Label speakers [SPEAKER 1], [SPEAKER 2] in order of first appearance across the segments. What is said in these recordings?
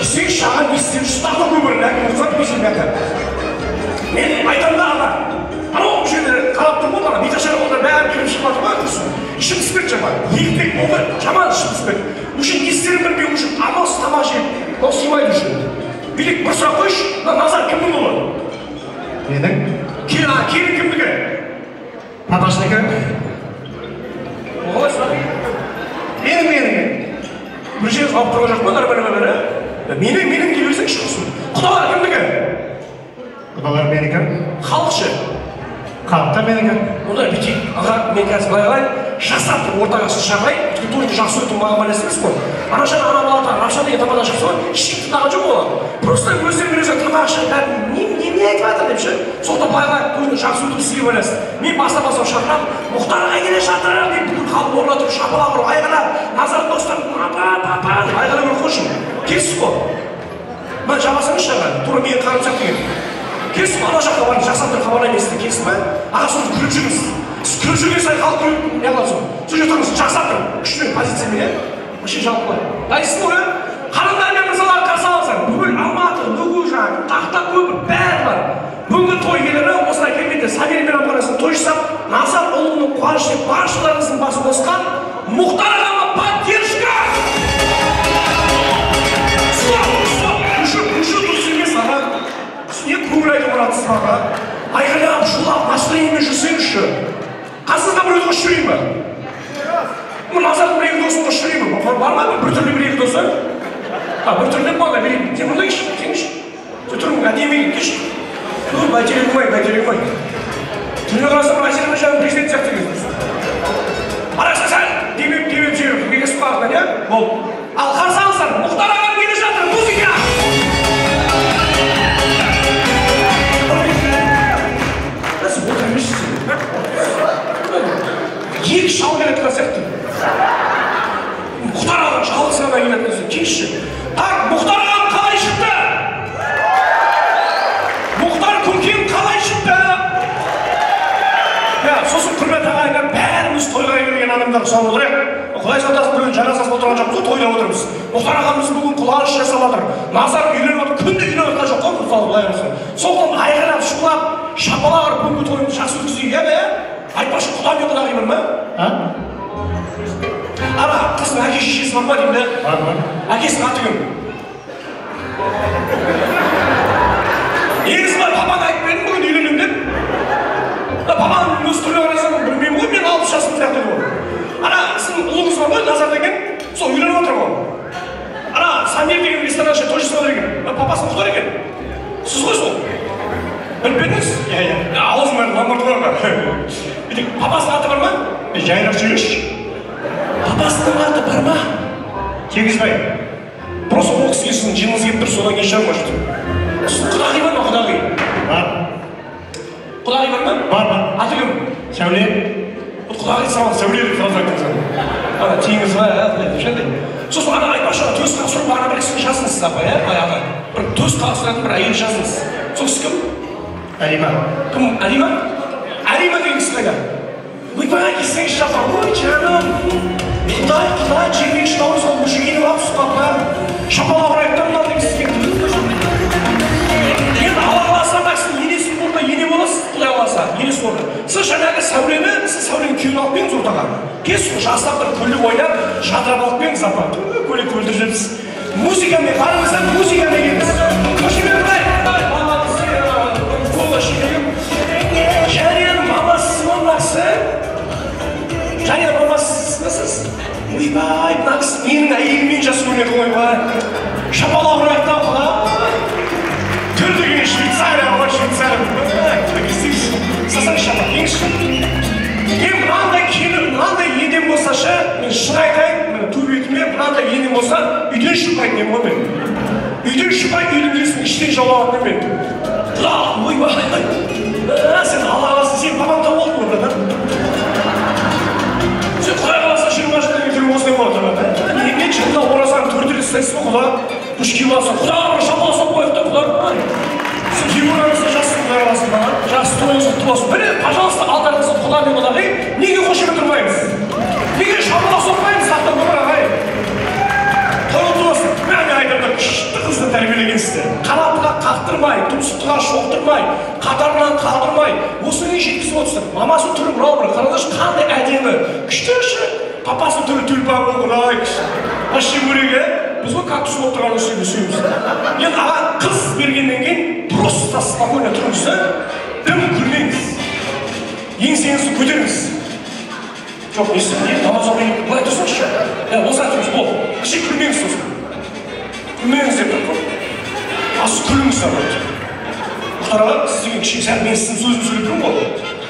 [SPEAKER 1] Кісіңізші аға, не істеп жүрсіз? Тақта көмірін әкім болса, бесен бәкі. Мен айтамын да аға, анау жерде қарап тұрмын ғой, ана беташар олар бәрі кіріп шығып жатыр ғой, құрсын. Ішім пісіп кетті жаман. Екі болды, жаман ішім пісіп кетті. Уже не істерін білмей, уже амалсыз тамақ жеп, мынау сыймайды уже. Билік бір сұрақ қойшы, мына Назар кімнің ұлы?
[SPEAKER 2] Менің.
[SPEAKER 1] Келін кімдікі?
[SPEAKER 2] Папасынікі.
[SPEAKER 1] Қалай сұрақ?
[SPEAKER 2] Менің.
[SPEAKER 1] Бір жеріңіз алып тұрған жоқ па, нормально бәрі? Менің дей берсеңізші құрсын. Құдалар кімдікі?
[SPEAKER 2] Құдалар менікі.
[SPEAKER 1] Халық ше?
[SPEAKER 2] Халық та менікі.
[SPEAKER 1] Онда бүйтейік, аға, мен қазір былай қарайын, жасап тұрып ортаға сіз шақырайын, өйткені тойды жақсы өту маған байланысты емес қой. Ана жақ ана бала Равшан деген тамада шықса ғой, ешкім тыңдаған жоқ олар. Просто өздерімен өздері тамақ ішіп, бәрі не айтып жатыр деп ше. Сондықтан былай қарайын, тойды жақсы өту сізге байланысты. Мен бастап шақырамын, Мұхтар аға келе жатыр деп бүкіл халық орнына тұрып шапалақ ұрып айғайлап, Назардың достары папа папа деп айғайлап ұрып қойшы. Келісіз ғой? Мына жабасаңызшы аға, тура менің қарным сияқты деген. Келісіз ғой? Ана жаққа барып жасап тұрып хабарлаймын сізді, келісіз ба? Аға, соны күліп жүріңіз. Сіз күліп жүрген сайын халық күліп не қылады соны. Сол жерде тұрыңыз, жасап тұрып, күшті позициямен, иә? Вообще жалпы былай. Дайынсыз ғой, иә? Ханымдар мен мырзалар қарсы алыңыздар. Бүкіл Алматы, Нүгі жақ, Тақтакөпір бәрі бар. Бүгінгі той иелері осылай келгенде Сабир мейрамханасында той жасап, Назар ұлының қуанышы деп баршаларыңыздың басын қосқан Мұхтар ағама поддержка! Стоп, стоп, уже дұрыс емес аға. Не көңіл айтып ұрасыз аға? Айғайлап, шулап, настроениемен жүрсеңізші. Қасыңызға біреуді қосып жіберейін ба? Назардың бір екі досын қосып жіберейін ба? Бар ма бір түрлі бір екі досы? Бір түрлі ма? Берейін. Сен мында келші, сен келші. Сен түрің әдемі екен, келші. Ой, бәйтерек қой, бәйтерек қой. Түріне қарасам, бір Әзербайжанның президенті сияқты екенсің. Арасы сәл демеп жіберіп, кеңесіп қалғаннан, иә? Болды. Ал қарсы алыңыздар, Мұхтар ағам келе жатыр, музыка! Отыра берші сен. Екі шал келе жатқан сияқты. Мұхтар аға жалғыз ғана келе жатқан. Келші. Так, Мұхтар ағам қалай шықты? Мұхтар көкем қалай шықты? Я, сосын құрметті ағайындар, бәріміз тойға келген адамдар ұқсап отырайық. Құдай сақтасын, бүгін жаназасы отырған жоқпыз, тойда отырмыз. Мұхтар ағамыз бүгін құланыш жасап жатыр. Назар үйленіп жатыр, күнде үйленіп жатқан жоқ қой, мысалы былай қарасаң. Сондықтан айғайлап, шулап, шапалақ ұрып бүгінгі тойымызды жақсы өткізейік, иә бе? Айтпақшы, құда мен құдағи бар ма? Ана қыздың әке шешесі бар ма деймін де?
[SPEAKER 2] Бар, бар.
[SPEAKER 1] Әкесінің аты кім? Негізі бар, папаң айтып едім бүгін үйленемін деп. Папаның өз түріне қарасам, білмеймін ғой, мен 60 жасым сияқты ғой. Ана сіздің ұлыңыз бар ғой, Назар деген, сол үйленіп отыр ғой. Ана Самир деген рестораншы той жасап отыр екен. Папасы Мұхтар екен. Сіз ғой сол. Біліп пе едіңіз?
[SPEAKER 2] Иә, иә.
[SPEAKER 1] Аузым бәрі ломбард ғой. Бүйтіп, папасының аты бар ма?
[SPEAKER 2] Жайрап сөйлеші.
[SPEAKER 1] Папасының аты бар ма?
[SPEAKER 2] Теңізбай.
[SPEAKER 1] Просто ол кісіге сіздің жыныңыз келіп тұр, содан кейін шығар может. Сіздің құдағи бар ма, құдағи?
[SPEAKER 2] Бар.
[SPEAKER 1] Құдағи бар ма?
[SPEAKER 2] Бар, бар.
[SPEAKER 1] Аты кім?
[SPEAKER 2] Сәуле.
[SPEAKER 1] Құдағи сұраған Сәуле деп сразу айттыңыз. Ана Теңізбай, деп ше. Сосын ана айтпақшы, төс қақсырып ана бір кісіні жаздыңыз апа, иә, баяғы. Бір төс қақсыратын бір әйел жаздыңыз. Сол кісі кім?
[SPEAKER 2] Әлима.
[SPEAKER 1] Кім? Әлима? Әлима деген кісі қайда? Ойбай, келсеңізші апа, ой жаным. Құдай, құдай, 22 наурыз ол уже үйленіп алыпсыз ғой апа. Шапалақ ұрайық та мынандай кісіге. Енді Алла қаласа мына кісінің енесінің орнына ене боласыз, Құдай қаласа, енесінің орнына. Сіз жаңағы Сәулені, сіз Сәуленің күйеуін алып келдіңіз ортаға. Келсіз ғой, жастап бір күліп ойнап, жадырап алып келдіңіз апа. Көйлек өлтіріп жіберіпсіз. Музыкамен қараңыздар, музыкамен келіңіз. Қошемет ұрайық. Жарияның мамасысыз ба мына кісі? Жарияның мамасысыз? Ойбай, мына кісі менің әйеліммен жас көрінеді ғой, ойбай. Шапалақ ұрайық та, құдай. Түр деген Швейцария ғой, Швейцария. Сасаңызшы, апа, келіңізші. Мен мынандай келін, мынандай енем болса ше, мен шын айтайын, міне ту бетіме мынандай енем болса, үйден шықпайтын едім ғой мен. Үйден шықпай, үйдің иесін іштен жаулап алатын едім мен. Құда, ойбай. Сен Алла қаласа, сен папаң тауып алдың ғой, братан. Сен Құдай қаласа, 20 жылдан кейін түрің осындай болады, братан. Немен жылда оразаның 4 рет ұстайсың ғой, құда. Үш киіп алсаң, құдаға бір шапалақ соғып қояйық та, құда. Сен күйеу жассың, Құдай қаласа, маған. Жақсы тойыңыз құтты болсын. Міне, пожалуйста, алдарыңызда құда мен құдағи, неге қошемет ұрмаймыз? Неге шапалақ соқпаймыз, сақтап өмір ағай? Той құтты болсын. Мә, мен айтамын да, күшті қызды тәрбиелегенсіздер. Қанатыға қақтырмай, тұмсықтыға шоқтырмай, қатарынан қалдырмай, осыны жеткізіп отырсыздар. Мамасының түрі мынау бір, қараңдаршы, қандай әдемі. Күшті-ші. Папасының түрі тюльпан ғой, құдай күшті. Вообще бөлек, ә? Біз ғой кактус болып тұрған өсеміз, сүйеміз. Енді аға қыз бергеннен кейін просто спокойно тұрыңыз, дым күлмеңіз. Еңсеңізді көтеріңіз. Жоқ, не, намаз оқиын, былай тұрсаңызшы. Осылай тұрыңыз, болды. Кіші күлмеңіз сосын. Күлмеңіз деп тұр ғой. Ал сіз күліңіз наоборот. Мұхтар аға, сіз деген кіші, сәл мен сіздің сөзімді сөйлеп тұрмын ғой.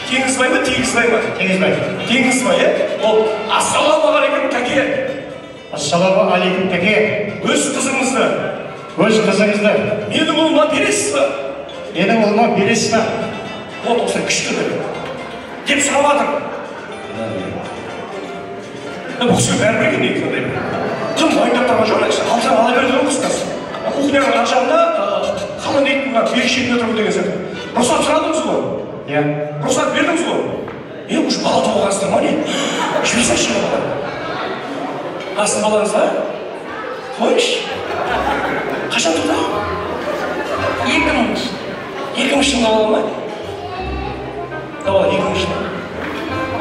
[SPEAKER 1] Теңізбай ма, Тегізбай ма?
[SPEAKER 2] Теңізбай.
[SPEAKER 1] Теңізбай, е? Ол, ассалаумағалейкум, тәке.
[SPEAKER 2] Ассалаумағалейкум, тәке.
[SPEAKER 1] Өз қызыңызды.
[SPEAKER 2] Өз қызыңызды.
[SPEAKER 1] Менің ұлыма бересіз ба?
[SPEAKER 2] Менің ұлыма бересіз ба?
[SPEAKER 1] Вот осылай күшті деп. Деп сұрап жатыр. Бұл кісіге бәрібір екен негізі андай. Тым уайымдап тұрған жоқ, алсаң ала берді ғой қысқасы. Кухняның ар жағында қалың дейтін мына берік шетінде тұр деген сияқты. Рұқсат сұрадыңыз ғой?
[SPEAKER 2] Иә.
[SPEAKER 1] Рұқсат бердіңіз ғой? Е, уже бала туғансыздар ма не? Жіберсеңші бала. Асыл балаңыз ба? Қойыңызшы. Қашан туды?
[SPEAKER 3] 2000.
[SPEAKER 1] 2000 жылғы бала ма? Бала 2000 жылғы.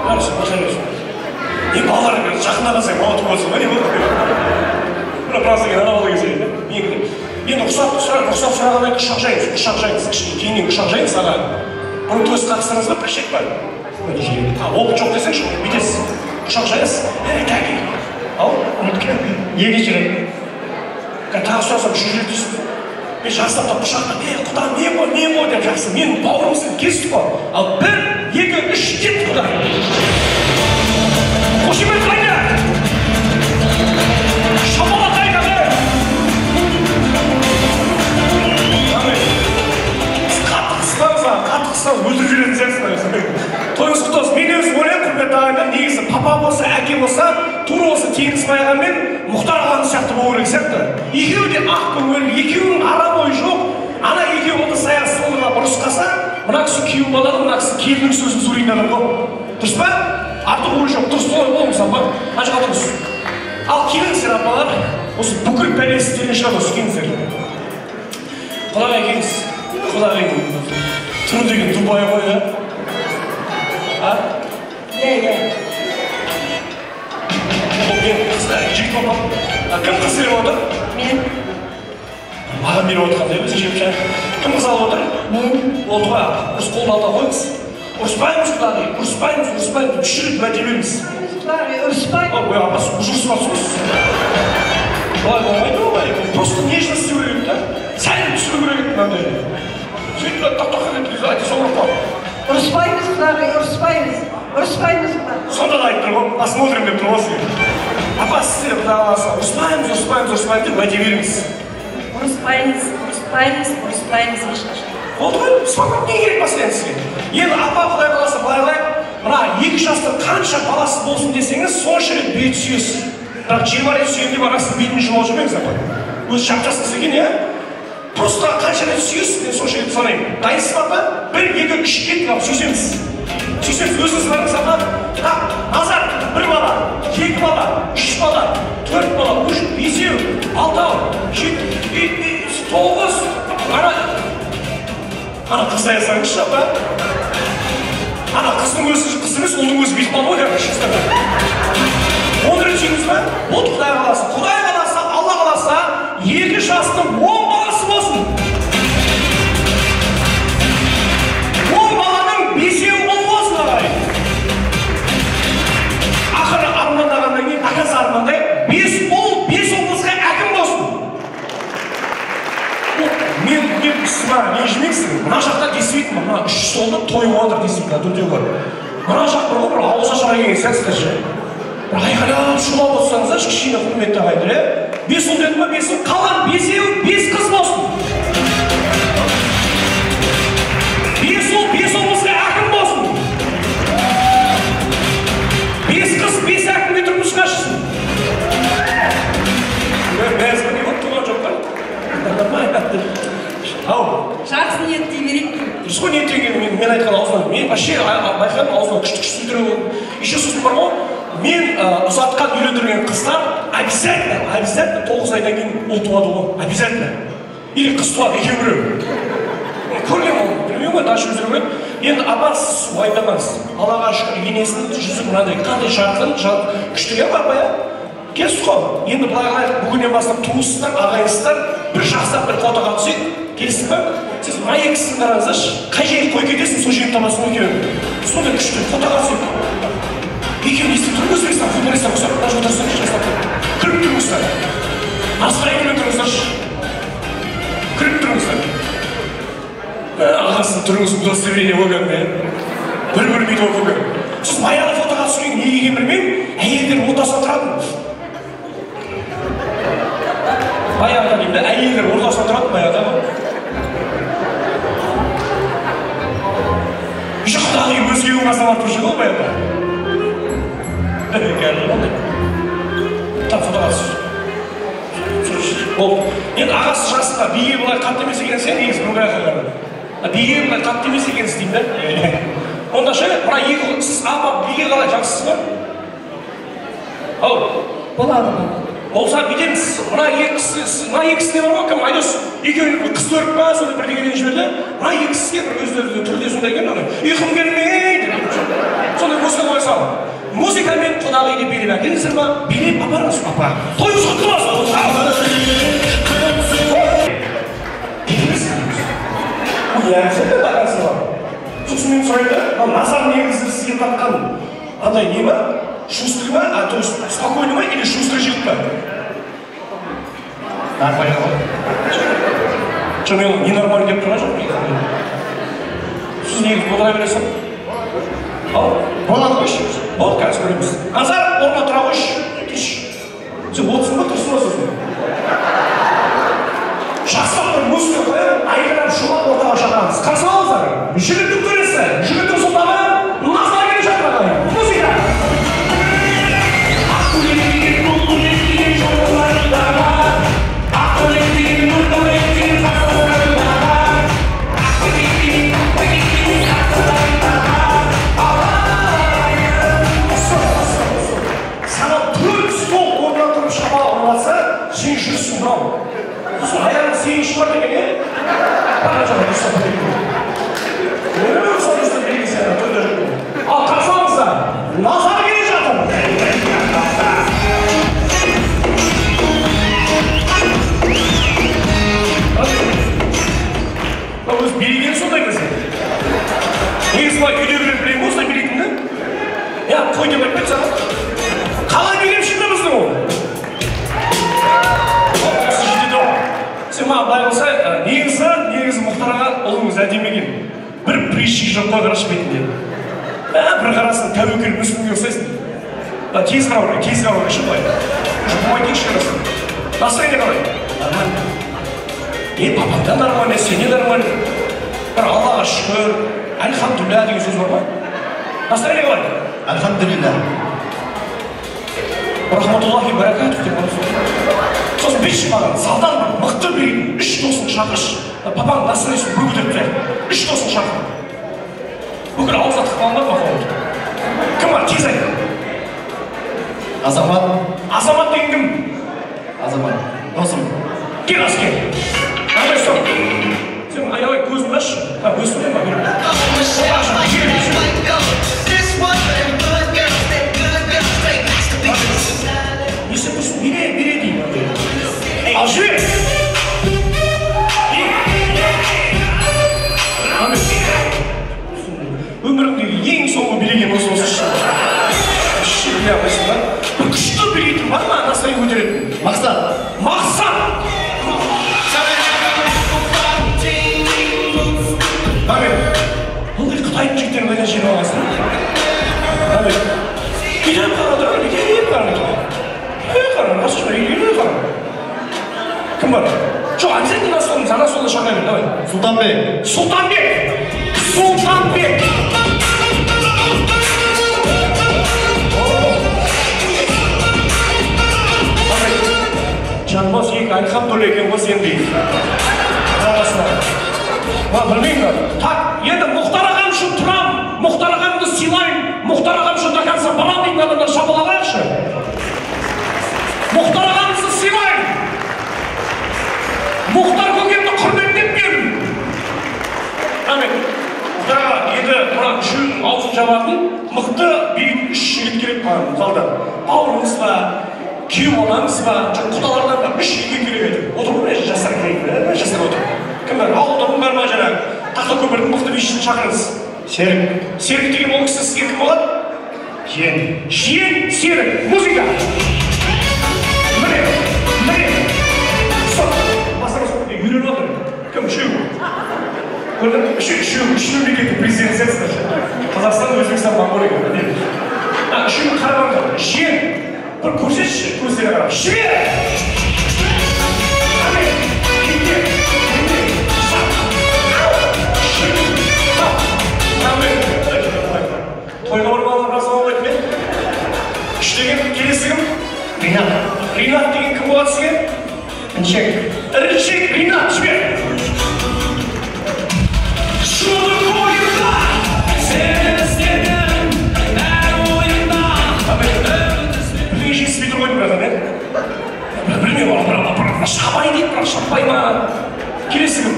[SPEAKER 1] Қарсы, отыра берсін. Не балалар жақындаған сайын бала туып ма не болды? Мына біраз деген ана бала келсе, менікі. Енді рұқсат сұрағаннан кейін құшақ жайыңыз, құшақ жайыңыз, кішкене кеңінен құшақ жайыңыз аға. Бұрын төс қақсаңыз ба, пришек па? Опыт жоқ десеңші, бүйтесіз. Құшақ жаясыз. Тәке. Ау,
[SPEAKER 2] Екінші рет.
[SPEAKER 1] Тағы сұрасам, үшінші рет дейсіз. Мен жақсылап та құшақта, құда, мен ғой, мен ғой деп жақсы, мен бауырымсың, кестік қой. Ал 1, 2, 3, кеттік құда. Қошемет қайда? Шапалақ қайда? Қатты қыспаңыз, қатты қыспаңыз, өлтіріп жіберетін сияқтысыз. Тойыңыз құтты болсын. Мен өзім ойлаймын, құрметті ағайындар, негізі папа болса, әке болса, тура осы Теңізбай аға мен Мұхтар ағаның сияқты болу керек сияқты. Екеуі де ақ көңіл, екеуінің арам ойы жоқ. Ана екеуі ыдыс аяқ сылдырлап ұрысқаса, мына кісі күйеу баланы, мына кісі келіннің сөзін сөйлейтін адам ғой. Дұрыс па? Артық ой жоқ, дұрыс солай болыңыз, апа. Ана жаққа тұрыңыз. Ал келіңіздер, апалар, осы бүкіл пәле сіздерден шығады, осы келіңіздер. Құдағай келіңіз. Құдағай келіңіз. Түрі деген Дубай ғой, ә? А?
[SPEAKER 3] Иә, иә.
[SPEAKER 1] Ол мен қыз, жігіт болып қалдым. Кім қыз беріп отыр?
[SPEAKER 3] Мен.
[SPEAKER 1] Маған беріп отырғандай өзі жеп-жай. Кім қыз алып отыр?
[SPEAKER 3] Мен.
[SPEAKER 1] Болды ғой, ұрыс қолын алда қойыңыз. Ұрыспаймыз, құдағи, ұрыспаймыз, ұрыспаймыз, 3 рет уәде береміз.
[SPEAKER 3] Құдағи, ұрыспаймыз.
[SPEAKER 1] Ой, апа, уже ұрысып жатсыз. Былай болмайды ғой, былай. Просто нежно істеу керек еді, да? Сәл түсіру керек еді мынандай. Сөйтіп тақ-тақ етіп айта салу керек қой.
[SPEAKER 3] Ұрыспаймыз, құдағи, ұрыспаймыз. Ұрыспаймыз, құдағи.
[SPEAKER 1] Сонда да айтып тұр ғой, посмотрим деп тұр ғой сізге. Апа, сіздер құдай қаласа, ұрыспаймыз, ұрыспаймыз, ұрыспаймыз деп уәде беріңіз.
[SPEAKER 3] Ұрыспаймыз, ұрыспаймыз, ұрыспаймыз ешқашан.
[SPEAKER 1] Болды ғой, спокойно, не керек мәселен сізге? Енді апа, құдай қаласа, былай қылайық, мына 2 жастың қанша баласы болсын десеңіз, сонша рет бет сүйесіз. Бірақ 20 рет сүйемін деп арасында бетін жұлып жүрмеңіз, апа. Өзі жап-жас қыз екен, иә? Просто қанша рет сүйесіз, мен сонша рет санаймын. Дайынсыз ба, апа? 1, 2, 3, кеттік, ал, сүйсеміз. Сүйсеміз, өзіңіз барыңыз, апа. Так, назар, 1 бала, 2 бала, 3 бала, 4 бала, 3, 5, 6, 7, 9, ана қыз аясаңызшы, апа. Ана қыздың өзі, қыз емес, ұлдың өзі бүйтіп қалды ғой, короче, 10 рет сүйдіңіз ба? Болды, Құдай қаласа. Құдай қаласа, Алла қаласа, 2 жастың 10 баласы болсын. 10 баланың 5-еуі ұл болсын, ағайын. Ақыры армандағаннан кейін, до конца армандайық, 5 ұл, 5 облысқа әкім болсын. Мен сіз маған ренжімеңсің. Мына жақта действительно мына 3 столда той болып жатыр, действительно төртеу бар. Мына жақ бір ғой, бір ауыз ашарға келген сияқтысыздар ше. Бір айқайлап шулап отырсаңыздаршы, кішкене құрметті ағайындар, иә? 5 ұл дедім ба, 5 ұл, қалған 5-еуі 5 қыз болсын. 5 ұл, 5 облысқа әкім болсын. 5 қыз, 5 әкімге тұрмысқа шықсын. Мәз не болды, туған жоқ па? Нормально. Ау.
[SPEAKER 3] Жақсы ниеттей берейік.
[SPEAKER 1] Дұрыс қой ниеттегенді мен айтқан аузынан. Мен вообще байқадым, аузынан күшті күшті сөздер. Еще сосын бар ғой, Мен ұзатқан үйлендірген қыздар обязательно, обязательно 9 айдан кейін ұл туады ғой, обязательно. Или қыз туады, екеуі біреу. Көрген оны, білмеймін ғой, дальше өздері көреді. Енді апа, сіз уайымдамаңыз. Аллаға шүкір, енесінің жүзі мынандай қандай жарқын, күшті иә апа, иә? Келістік қой. Енді былай қылайық, бүгіннен бастап туыссыздар, ағайынсыздар, бір жақсылап бір фотоға түсейік. Келістік па? Сіз мына екісін қараңыздаршы, қай жерге қой кетесің, сол жерін табасың ғой екеуін. Сондай күшті фотоға түсейік. Екеуін не істеп тұр? Өзбекстан футболистер ұқсап, мына жерде отырсаңызшы, жасап тұр. Күліп тұрыңыздар. Настроениемен тұрыңыздаршы. Күліп тұрыңыздар. Ағасының түріңіз удостоверение болған бе? Бір-бір бүйтіп оқыған. Сіз баяғы фотоға түскен неге екенін білмеймін, әйелдер ортасында тұратын. Баяғыда деймін да, әйелдер ортасында тұратын баяғыда. Еще құдағи өз күйеуінің қасына барып тұршы ғой баяғыда. Қазір ондай. Так, фотоға түс. Болды. Енді ағасы жасында биге былай қатты емес екен сен, негізі бір байқағаным. Биге былай қатты емес екенсіз деймін да. Онда ше, мына екі сіз апа биге қалай жақсысыз ба? Ау.
[SPEAKER 3] Болады.
[SPEAKER 1] Болса бүйтеміз. Мына екі кісі, мына екі кісі бар ғой, кім Айдос? Екеуі бір қыз көріп па, сондай бірдеңеден жіберді. Мына екі кісіге бір өздері түрде сондай екен, ана ұйқым келмейді. Сондай музыка қоя салып. Музыкамен құдағи деп билеп әкеліңіздер ма? Билеп апарыңыз, апа. Тойыңыз құтты болсын. Сосын мен сұраймын да, мына Назар негізі сізге тартқан андай не ма? Шустрый ма? А, то есть спокойный ма или шустрый жігіт па?
[SPEAKER 2] Нормально ғой.
[SPEAKER 1] Жоқ, мен ненормальный деп тұрған жоқпын. Сіз негізі отыра бересің? Ал,
[SPEAKER 2] болады қойшы.
[SPEAKER 1] Болды, қазір көреміз. Назар, орнына тұра қойшы. Тұршы. Сен отырсың ба, тұрсың ба сосын? Жақсылап бір музыка қойып, айқайлап шулап ортаға шақырамыз. Қарсы алыңыздар. Жігіттің төресі, жігіттің сұлтаны Назар келе жатыр ағайын. Музыка! Ақ көйлек киген, көк көйлек киген жолдарында бар. Ақ көйлек киген, көк көйлек киген қасқырларында бар. Ақ көйлек киген, көк көйлек киген қасқырларында бар. Саған 4 стол орнына тұрып шапалақ ұрып, сен жүрсің мынау. Сосын аяғың сегізінші бар деген, е? Бара жоқ, дұрыстап білейін. Өмір дұрыстап білейін сені, тойда жүрген. Ал қарсы алыңыздар, Назар келе жатыр. Мынау өзі билегені сондай кезде. Негізі былай үйдегілер білемін ғой осылай билейтінді. Я, қой деп айтпайды саған. Қалай билеп шықты біздің ол? Сен маған былай қылса, негізі Мұхтар аға ұлыңыз әдемі екен. Бір прыщик жоқ қой қарашы бетінде. Бір қарасың, тәуекел мүсінге ұқсайсың. Тез қарау керек, тез қарау керек, былай. Уже болмайды екінші қарасың. Настроение қалай? Нормально. Е, папаң да нормально, сен де нормально. Бір Аллаға шүкір, альхамдулилля деген сөз бар ма? Настроение қалай?
[SPEAKER 2] Альхамдулилля.
[SPEAKER 1] Рахматуллахи баракатух деп барасың. Сосын беші маған залдан бір мықты билейтін 3 досын шақыршы. Папаң настроениесін бір көтеріп тастайық. 3 досын шақыр. Бүкіл ауызға тығып алынбады ма қауымды? Кім бар? Тез айт.
[SPEAKER 2] Азамат.
[SPEAKER 1] Азамат деген кім?
[SPEAKER 2] Азамат. Досым.
[SPEAKER 1] Кел, аске. Андай стоп. Сен аябай көзіңді ашшы. Өсімде ма? Не істеп тұрсың? Биле, биле деймін. Ал жібер! Өмірімдегі ең соңғы билеген осы осы. Біле алмайсың ба? Бір күшті билейтін бар ма? Настроение көтеретін.
[SPEAKER 2] Мақсат.
[SPEAKER 1] Мақсат! Әмет. Ылғи Қытайдың жігіттерін қайдан жинап алғансың? Әмет. Бүйтіп қарап отыр, бүйтіп қарап отыр. Қарап, бүйтіп қарап. Кім бар? Жоқ, обязательно ана столды шақыра бер, давай.
[SPEAKER 2] Сұлтанбек.
[SPEAKER 1] Сұлтанбек! Сұлтанбек! Жанбас екі альхамдулилля екен ғой сен дейді. Білмеймін. Так, енді Мұхтар ағам үшін тұрам, Мұхтар ағамды сыйлаймын, Мұхтар ағам үшін до конца барам дейтін адамдар шапалақ. Рахмет. Құдаға енді мына үшеуінің аузын жабатын мықты биік үш жігіт керек маған залда. Бауырыңыз ба, күйеу балаңыз ба, жоқ құдалардан ба, үш жігіт керек еді. Отыр ғой, жастар керек, жастар отыр. Кім бар? Ауылдың бар ма жаңағы? Тақтакөпірдің мықты бишісін шақырыңыз.
[SPEAKER 2] Серік.
[SPEAKER 1] Серік деген ол кісі сізге кім болады?
[SPEAKER 2] Жиен.
[SPEAKER 1] Жиен Серік. Музыка. Міне, міне. Стоп. Бастаңыз, үйреніп отыр. Кім үшеу? Көрдің, үшеу, үш мемлекеттің президенті сияқтысыздар. Қазақстан, Өзбекстан, Моңғолия. Үшеуін қарап отыр. Жиен, бір көрсетші, көздеріне қарап. Жібер! Тойға бармаған біраз болмайды ме? Үш деген келесі кім?
[SPEAKER 2] Ринат.
[SPEAKER 1] Ринат деген кім болады сізге?
[SPEAKER 2] Іншек.
[SPEAKER 1] Іншек, Ринат, жібер! Шудың бойында, сені іздедім, әр ойында. Бірдеңе жетіспей тұр ғой бірақ, не? Білмеймін, бірақ шапай дейді, бірақ шаппай ма? Келесі кім?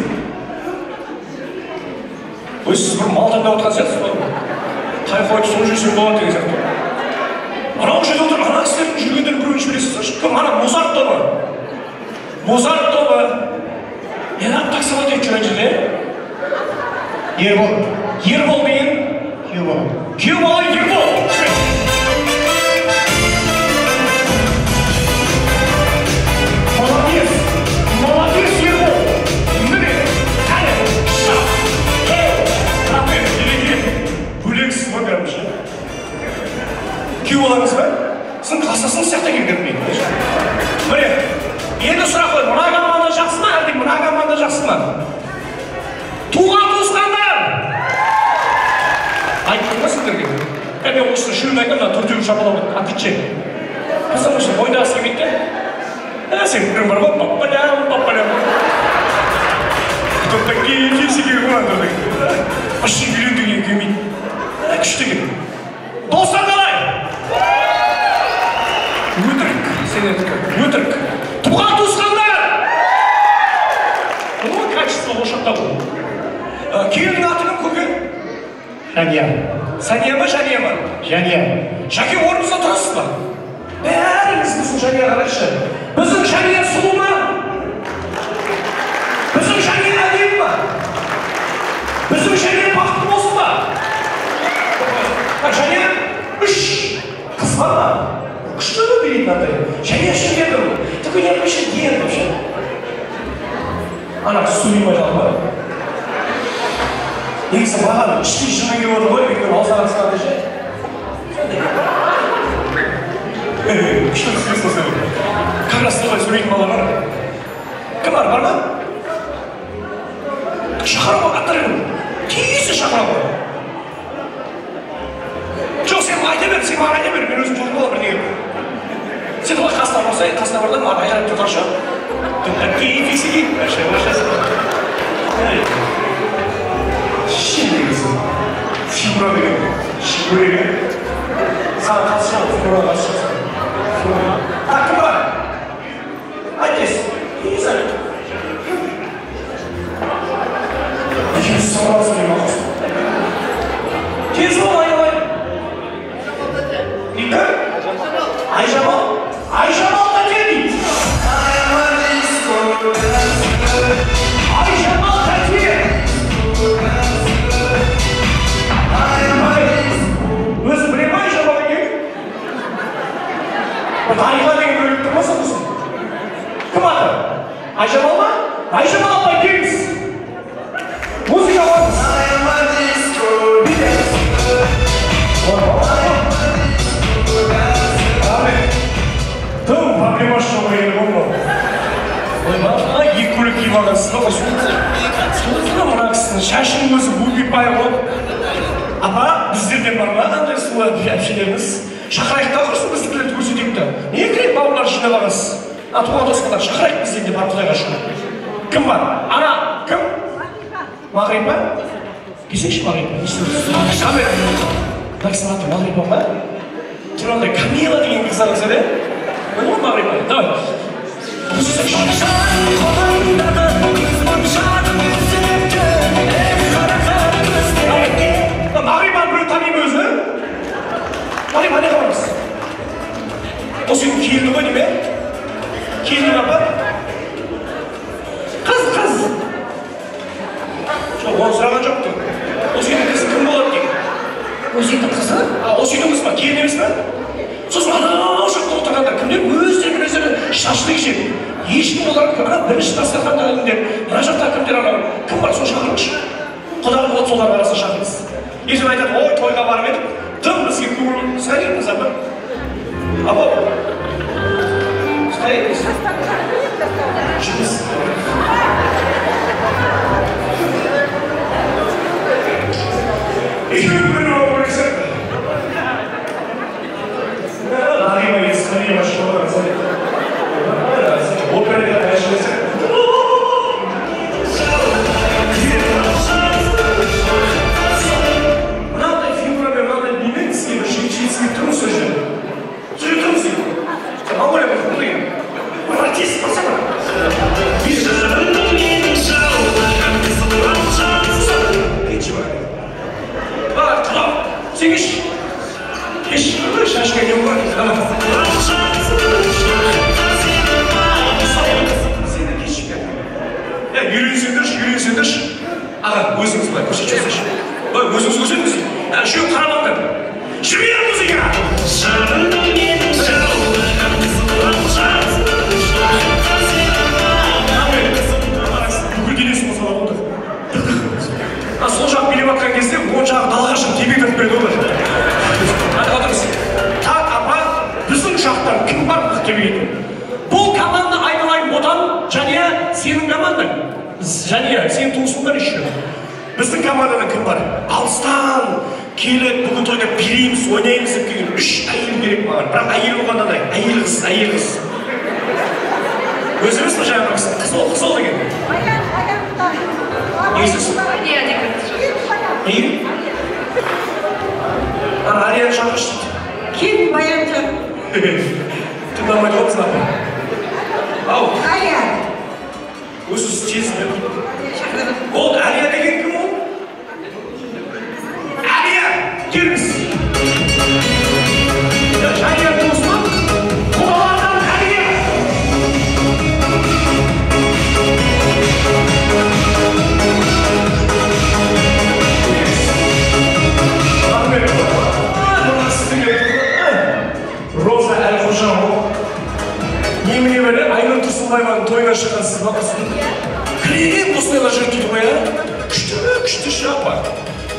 [SPEAKER 1] Ой, сіз бір мал таңдап отырған сияқтысыз ғой. Қай қойды сол жесең болады деген сияқты. Анау жерде отыр, ана кісілердің жүргендерін біреуін жібересіз. Кім? Ана Мозарт тобы. Мозарт тобы. Не ат таксовать етіп жүр ана жерде?
[SPEAKER 2] Ербол.
[SPEAKER 1] Ербол деген?
[SPEAKER 2] Күйеу бала.
[SPEAKER 1] Күйеу бала Ербол. Молодец! Молодец, Ербол! Міне, әне, шап! Рахмет, ереке. Бөлексіз ғой кәдімгі ше. Күйеу балаңыз ба? Сіздің кластасыңыз сияқты екен кәдімгі. Міне, енді сұрақ қой, мына команда жақсы ма, әлде мына команда жақсы ма? Туған туысқандар! Айттым ба сіздерге? Мен осы үшеуін айтамын, мына төртеуін шапалап отвечай. Потому что мойындағысы келмейді де. Сен түрің бар ғой, папалям, папалям. Кто такие фиксики қуанды. Вообще үйлен деген келмейді. Күшті екен. Достар қалай? Өтірік, сендердікі, өтірік. Туған туысқандар! Бұл качество ошақта бұл. Келіннің аты кім, көке?
[SPEAKER 2] Жания.
[SPEAKER 1] Сәния ма, Жания ма?
[SPEAKER 2] Жания.
[SPEAKER 1] Жәке, орныңызда тұрасыз ба? Бәріңіз біздің Жанияға қарайықшы. Біздің Жания сұлу ма? Біздің Жания әдемі ма? Біздің Жания бақытты болсын ба? Жания үш қыз бар ма? Күшті билейтін андай. Жания шынымен такой необычный дед вообще. Ана сөйлемей қалды ма? Негізі маған іштей жыным келіп отыр ғой, өйткені аузына қарасаң ше. Сондай. Күшті түсінесің сен. Как раз солай сөйлейтін бала бар. Кім бар, бар ма? Шақыра ғой, аттар кім? Тиісі шақыра ғой. Жоқ, сен айта бер, сен маған айта бер, мен өзім шақырып аламын бірдеңе. Сен олай қасына барсай, қасына бар да маған айқайлап тұрғанша. Такие фиксики, вообще, вообще. Шын негізі. Фигура деген, фигура деген. Саған қатысы жоқ, фигураға қатысы жоқ. Так, кім бар? Айт тез. Тез айт. Екеуміз сұрасың мен мақұл. Тез бол, айналайын. Кім? Айжамал. Айжамал тәте дейді. Айжамал тәте. Өзі біле ма Айжамал екен? Дариға деген бөліп тұр ма сосын? Кім аты? Айжамал ма? Айжамал апай, келіңіз. Музыка қойыңыз. Тым проблемасы жоқ екен ғой мынау. Ойбай, екі көйлек киіп алғансыз ба? Сосын мына кісінің шашының өзі бубипай ғой. Апа, біздерден бар ма андай сұлу әпшелеріміз? Шақырайық та құрсын, біздікілерді көрсетейік та. Не керек бауырлар жинап алғансыз? Туған туысқандар шақырайық, бізден де бар, Құдайға шүкір. Кім бар? Ана, кім? Мағрипа? Келсеңші, Мағрипа, не істеп отырсың? Мына кісінің аты Мағрипа ма? Түрі андай Камила деген қыздар ұқсайды, иә? Міне ғой Мағрипа, давай. командасын шақырыңыз. Ертең айтады, ой, тойға барып едік, дым бізге көңіл. Сіз қайда кеттіңіз, апа? Апа, сіз қайда кеттіңіз? Жүріңіз. Екеуі бір болу керек сияқты. Нағима Есқалиева шығып отырған. Операда әнші сияқты. Мынандай фигурамен, мынандай бимен сізге бір жігіт жетіспей тұрмыз сол жерде. Сол жерде тұрмыз дейді. Моңғолия бір кім деген? Бір артист болса бір. Кетші бар. Бар, құлап. Сен кеш. Кеш. Шашка не бар. Сені кешіп кет. Үйренсеңдерші, үйренсеңдерші. Аға, өзіңіз былай көрсетші. Былай өзіңіз көрсетіңіз. Үшеуі қарамаңдар. Жібер музыка! Бүкіл денесі қозғалады ғой. Сол жақ билеп жатқан кезде оң жағы далаға шығып тебек тартып береді ғой. Отырыңыз. Так, апа, біздің жақтан кім бар мықты билейтін? Бұл команда айналайын Отан, және сенің командаң. Және сенің туысың бар еще. Біздің командада кім бар? Алыстан келіп, бүгін тойда билейміз, ойнаймыз деп келген 3 әйел керек маған. Бірақ әйел болғанда да әйел қыз, әйел қыз. Өзі емес пе жаңағы кісі? Қыз ол, қыз ол деген. Несіз? Неге? Ана Арияны шақыршы дейді.
[SPEAKER 3] Келін Баян шақыр.
[SPEAKER 1] Тыңдамайды ғой біздің апа. Ау.
[SPEAKER 3] Ария.
[SPEAKER 1] Өзіңіз тез біліп. Ол Ария деген кім ол? Ария, келіңіз. Жания туысы ма? Құдалардан Ария. Роза Әлқожанова. Немене бәле, Айнұр Тұрсынбаеваның тойына шыққан сіз ба құрсын? Кілең осындайлар жүріп дейді ғой, ә? Күшті, күшті шапа.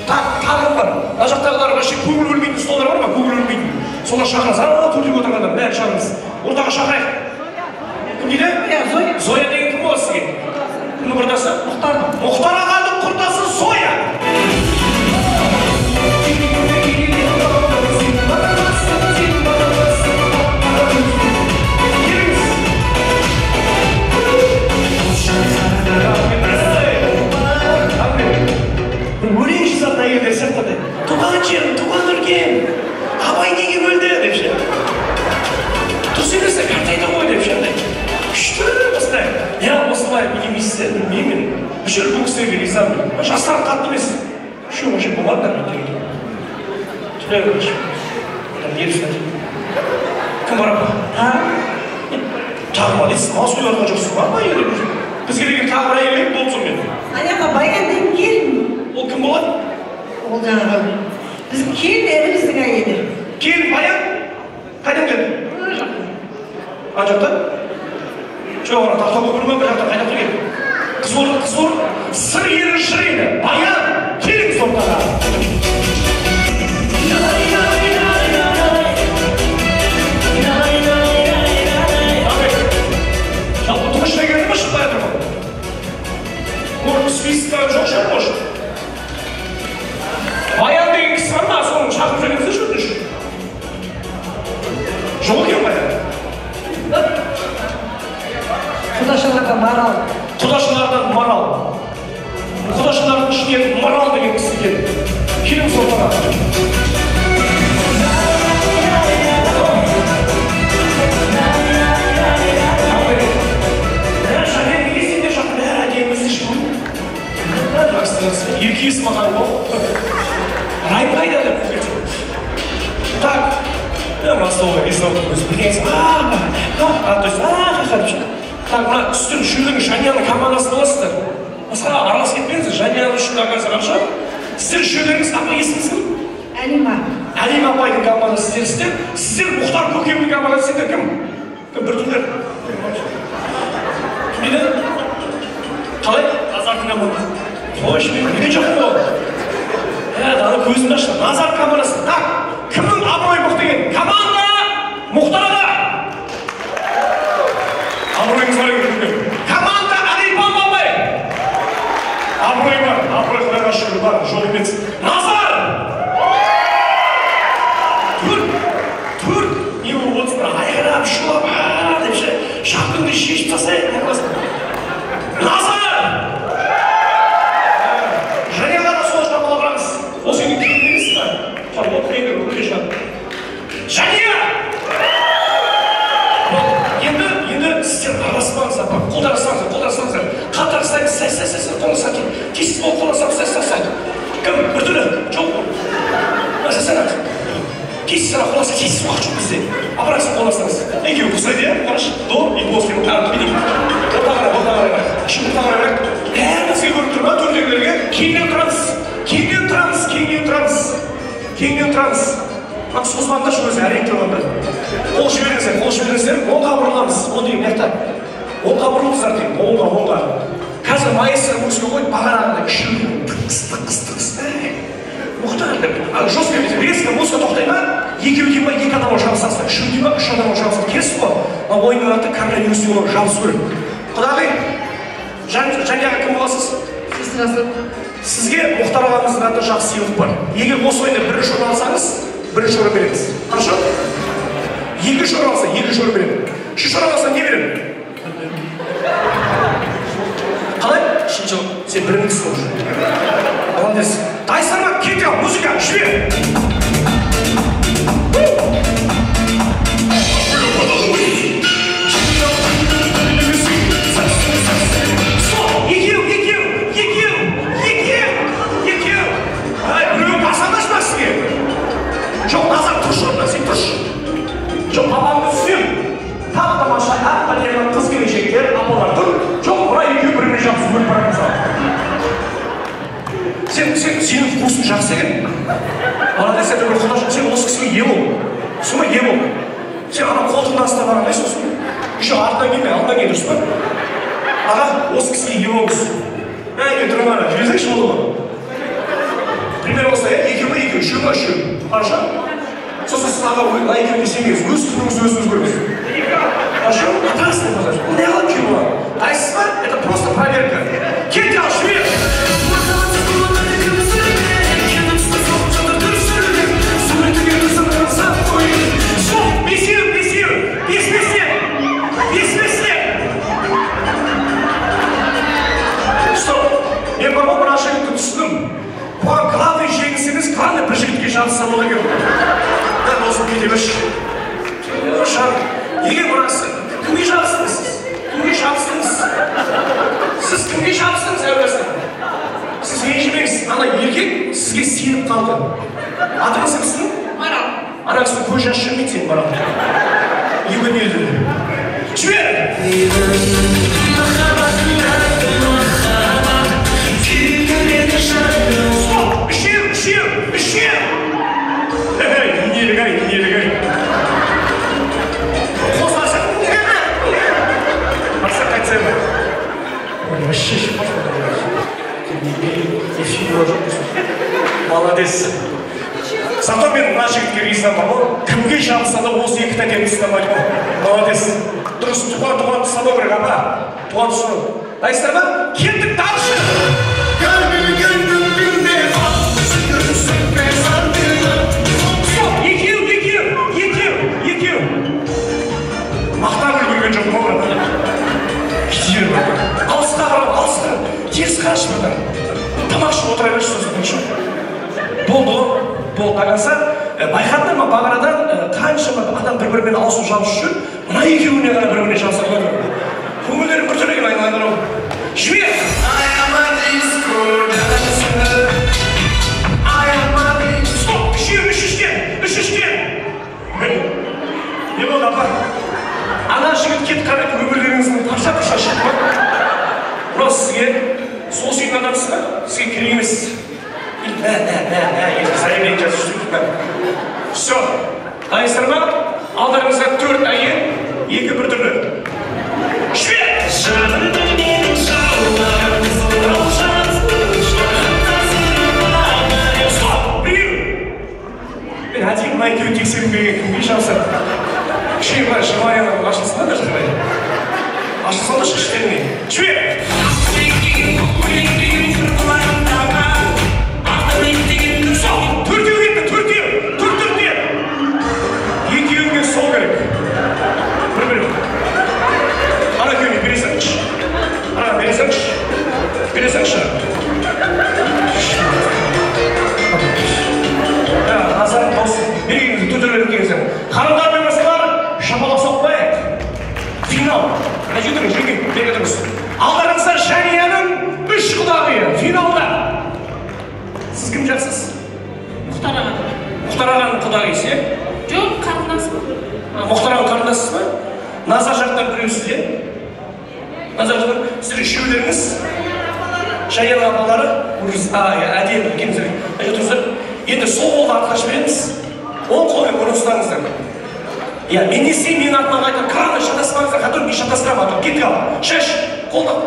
[SPEAKER 1] Так, тағы бар. Мына жақтағылар вообще көңіл бөлмейтін столдар бар ма? Көңіл бөлмейтін. Солар шақырыңыз. Ана төрде отырғандар бәрін шақырыңыз. Ортаға шақырайық. Кім дейді?
[SPEAKER 3] Зоя.
[SPEAKER 1] Зоя деген кім болады сізге? Кімнің құрдасы?
[SPEAKER 3] Мұхтар.
[SPEAKER 1] Мұхтар ағаның құрдасы Зоя. Өлең жазатын әйелдер сияқты. Туған жерім, туған өлкем, Абай неге өлді деп ше. Дұрыс емес, қартайды ғой деп ше. Күшті осылай. Я осылай билемейсіздер, білмеймін. Бұл жерде бұл кісілерге ризамын. Жастар қатты емес. Үшеу вообще болмадыңдар мен деген. Кім бар апа? Тағы ма дейсіз? Мал сойып жатқан жоқсыз ба? Бізге деген тағы бір әйел керек болды сонымен.
[SPEAKER 3] Аяға Баян деген келін.
[SPEAKER 1] Ол кім болады?
[SPEAKER 3] Ол жаңағы біздің келін ініміздің әйелі.
[SPEAKER 1] Келін Баян? Қайдан келді? Ана жақта? Жоқ, ана Тақтакөпір ме, бір жақтан қай жақтан келді? Қызылорда, Қызылорда. Сыр ері шыр еді. Баян, келіңіз ортаға. Жалпы тұңғыш келді ме, шықпай жатыр ма? Может, списокта жоқ шығар, может? Баян деген кісі бар ма? Соны шақырып жіберіңіздерші, өтініш. Жоқ екен Баян.
[SPEAKER 3] Құдашалардан Марал.
[SPEAKER 1] Құдашалардан Марал. Құдашалардың ішінен Марал деген кісі келді. Келіңіз ортаға. Ерке Есмахан ғой. Райым қайда деп. Так, мына столға так, мына үстін үшеудің Жанияның командасы боласыздар. Басқа араласып кетпеңіздер. Жанияның үшін оказывается қанша? Сіздер үшеулеріңіз, апа, есіміңіз кім?
[SPEAKER 3] Әлима.
[SPEAKER 1] Әлима апайдың командасы сіздер. Сіздер Мұхтар көкемнің командасы, сендер кім? Кім біртүрлер? Кім дейді? Қалай?
[SPEAKER 2] Қазақтың командасы.
[SPEAKER 1] Қойшы, мен білген жоқпын ғой. Көзімді ашты. Назар командасы. Так, кімнің абыройы мықты екен? Команда Мұхтар аға. Абыройыңыз бар екен. Команда Әлипан бабай. Абырой бар, абырой Құдайға шүкір бар, жоқ емес. Назар! Төрт, не болып отырсың, айғайлап, шулап, деп ше, шапкаңды шешіп тастайық, не қыласың? Назар! Жанияға да сол жаққа барамыз. Осы үйдің келіні емессіз ба? Жания! Енді сіздер араласпаңыздар, қолдарыңыздар, қолдарыңыздар. Қатар ұстаймыз, сәй, сәй, сәй, қолыңызға тез бол, қолыңызға сәй, сәй, сәй. Кім? Біртүрлі? Жоқ. Сәй, тез сәй, қолыңызға тез уақыт жоқ бізде. Апарасың, қолыңызға. Екеуі ұқсайды, иә? Қарашы. До и после. Орта қарай, орта қарай. Ішін орта қарай. Бәрімізге көріп тұр ма төрдегілерге? Кеңінен тұрамыз. Кеңінен тұрамыз, кеңінен тұрамыз. Кеңінен тұрамыз. Мына созбаңдаршы өзі, әрең тұрғанда. Қол жіберіңіздер, қол жіберіңіздер. Оңға бұрыламыз. О деймін, мына жақта. Оңға бұрылыңыздар деймін, оңға, оңға. Қазір маэстро музыка қойып, бағанағыдай үшеуі тықыс, тықыс, тықыс. Мұхтар деп. Жестко резко музыка тоқтай ма? Екеу дей ма, екі адамға жабысасыздар. Үшеу дей ма, үш адамға жабысасыздар. Келесіз ғой? Мына ойынның аты коронавирус деп олар жабысу керек. Құдағи, Жанияға кім боласыз?
[SPEAKER 3] Сестрасы.
[SPEAKER 1] Сізге Мұхтар ағамыздың атынан жақсы сыйлық бар. Егер осы ойында бірінші орын алсаңыз, бірінші орын береміз. Хорошо? Екінші орын алса, екінші орын беремін. Үшінші орын алса, не беремін? Қалай? Үшінші орын. Сен біріншісің уже. Молодец. Дайсың ба? Кет ал, музыка, жібер! Стоп! Екеу, екеу, екеу, екеу, екеу. Ай, біреу басаңдаршы ма сізге? Жоқ, Назар, тұршы орнынан, сен тұршы. Жоқ, папаңды түсінемін. Тап-тамаша, әп-әдемі қыз келіншектер, апалар тұр. Жоқ, мына екеуі бір-біріне жабысып өліп барады мысалы. Сенің вкусың жақсы екен. Молодец, сен бір құдаша, сен осы кісіге ие бол. Түсін ба, ие бол. Сен ана қолтығынан ұстап барғандай сосын. Еще артынан келме, алдынан кел, дұрыс па? Аға, осы кісіге ие болыңыз. Әне, тұрың ана, жіберсеңші болды ғой. Примерно осылай, екеу ма екеу, үшеу ма үшеу. Хорошо? Сосын сіз аға, мына екеуіне сенбеңіз, өз күніңізді өзіңіз көріңіз. Хорошо? Опасный возраст. Бұл не қылады күйеу бала? Дайсыз ба? Это просто проверка. Кет ал, жібер! Стоп! Бесеу, бесеу! Бес бестен! Бес бестен! Стоп! Мен бар ғой, мына жігітті түсіндім. Бұған главный жеңіс емес, главный бір жігітке жабысса болды екен. Да, досым, кете берші. Шар, егер мына кісі кімге жабыстыңыз сіз? Кімге жабыстыңыз? Сіз кімге жабыстыңыз әуелі? Сіз ренжімеңіз, ана еркек сізге сеніп қалды. Атыңыз кім сіздің?
[SPEAKER 3] Марал.
[SPEAKER 1] Ана кісінің көз жасы жүрмейді сен, Марал. Өкінеді. Жібер! Стоп! Үшеу, үшеу, үшеу! Енелік ай, енелік ай. Қосыласың. Барса қайтсам. Ой, вообще Молодец. Зато мен мына жігітке ризамын ғой. Кімге жабысса да осы екі тәтені ұстамайды ғой. Молодец. Дұрыс, туған ұстамау керек, апа. Туған ұстамау. Дайсыздар ма? Кеттік, дальше! Стоп! Екеу, екеу, екеу, екеу. Мақтап үлгерген жоқ қой, брат. Кете бер, брат. Алысқа қарап, алысқа. Теріс қарашы, брат. Тамақ ішіп отыра берші сосын, хорошо? Болды ғой, болды, до конца. Байқадыңдар ма, бағанадан қаншама адам бір-бірімен аузын жабысып жүр, мына екеуіне ғана бір-біріне жабыса қойды. Көңілдері біртүрлі екен, айналайындар ау. Жібер! Стоп! Үшеу, үш үштен, үш үштен! Не болды, апа? Ана жігіт кетіп қалып, өмірлеріңіздің парша-парша шықты ма? Мынау сізге сол сүйетін адамсыз ба? Сізге керек емес. Мә, мә, мә, мә, заявление жазып жүрсің. Все. Дайынсыздар ма? Алдарыңызда 4 әйел, 2 біртүрлі. Жібер! Стоп! Біреу! Мына екеуін тексеру керек кімге жабысады? Кішкене былай желание ашылсын да, даже былай. Ашылса да іштеріне. Жібер! Сол, төртеу кетті, төртеу! Төрт-төртеу! Екеуіңе сол керек. Бір-бір. Ана екеуіне бере салыңызшы. Ана бере салыңызшы. Бере салыңызшы. Назар дос, бергеніңізді төртеулерін келгенсің. Ханымдар мен мырзалар, шапалақ соқпайық. Финал. Мына жерге тұрыңыз, жеңге, берге тұрыңыз. Алдарыңызда Жәнияның үш құдағиы финалда. Сіз кім жақсыз?
[SPEAKER 3] Мұхтар аға.
[SPEAKER 1] Мұхтар ағаның құдағисы, иә?
[SPEAKER 3] Жоқ, қарындасым.
[SPEAKER 1] Мұхтар ағаның қарындасысыз ба? Назар жақтан біреусіз, иә? Назар жақтан, сіздер үшеулеріңіз. Жәнияның апалары, әдемі, келіңіздер. Мына жерге тұрыңыздар. Енді сол қолды артқа жібереміз. Оң қолмен бұрын ұстаңыздар. Иә, мен не істеймін, менің артымнан қайтып, краны шатаспаңыздар, который мен шатастырамын, а то кеттік ал. Шаш, қолтық.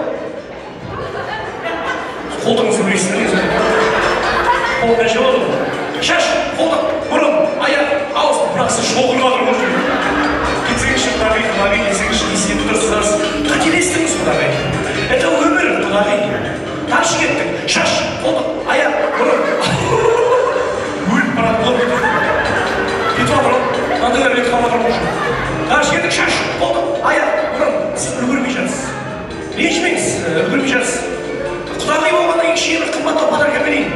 [SPEAKER 1] Қолтығыңызды білесіздер, негізі. Қол қанша болды ғой? Шаш, қолтық, бұрын, аяқ, ауыз. Бірақ сіз шоғырып жатыр ғой. Кетсеңізші, құдағи, құдағи, кетсеңізші, не істеп тұрсыз? Қателестіңіз, құдағи. Это өмір, құдағи. Дальше кеттік. Шаш, қолтық, аяқ, бұрын. Өліп барады, ғой. Кетіп жатыр ғой. Мынандайлар кетіп қалып жатыр ғой. Дальше кеттік. Шаш, қолтық, аяқ, бұрын. Сіз үлгермей жатсыз. Ренжімеңіз, үлгермей жатсыз. Құдағи болғаннан кейін кішкене бір қымбаттау подарка берейін.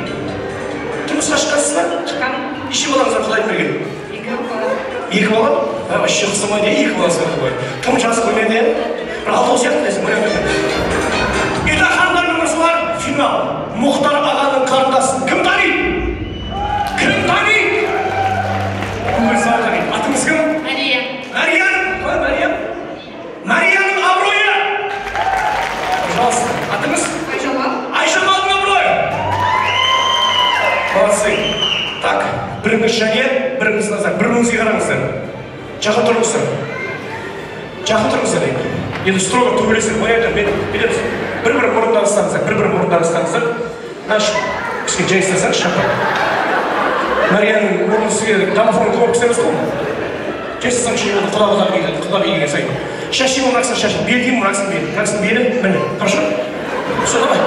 [SPEAKER 1] Тұрмысқа шыққансыз ба?
[SPEAKER 3] Шыққан.
[SPEAKER 1] Неше балаңыз бар, Құдайдың берген?
[SPEAKER 3] Екі бала.
[SPEAKER 1] Екі бала? Вообще ұқсамайды, екі баласы бар ғой. Тым жас көрінеді, бір алтау сияқты десең, ойлап отырмын. Итак, ханымдар мен мырзалар, финал. Мұхтар ағаның қарындасын кім таниды? Кім таниды? Көңіл сау таниды. Атыңыз кім?
[SPEAKER 3] Мария.
[SPEAKER 1] Мариям. Қалай, Мариям? Марияның абыройы. Пожалуйста. Атыңыз?
[SPEAKER 3] Айжамал.
[SPEAKER 1] Айжамалдың абыройы. Молодцы. Так, біріңіз Жәния, біріңіз Назар. Бір-біріңізге қараңыздар. Жақын тұрыңыздар. Жақын тұрыңыздар енді. Енді строго төбелесіп қояды, мен білеміз. Бір-бір мұрындан ұстаңыздар, бір-бір мұрындан ұстаңыздар. Аш, кішкене жай ұстасаңыз, шапан. Марияның мұрнын сізге домофон кнопкасы емес қой. Жай ұстасаңыз, енді құда құда келген, құда келген сайын. Шашын мына кісінің шашын, бел деймін, мына кісінің белі. Мына кісінің белі, міне, хорошо? Все, давай.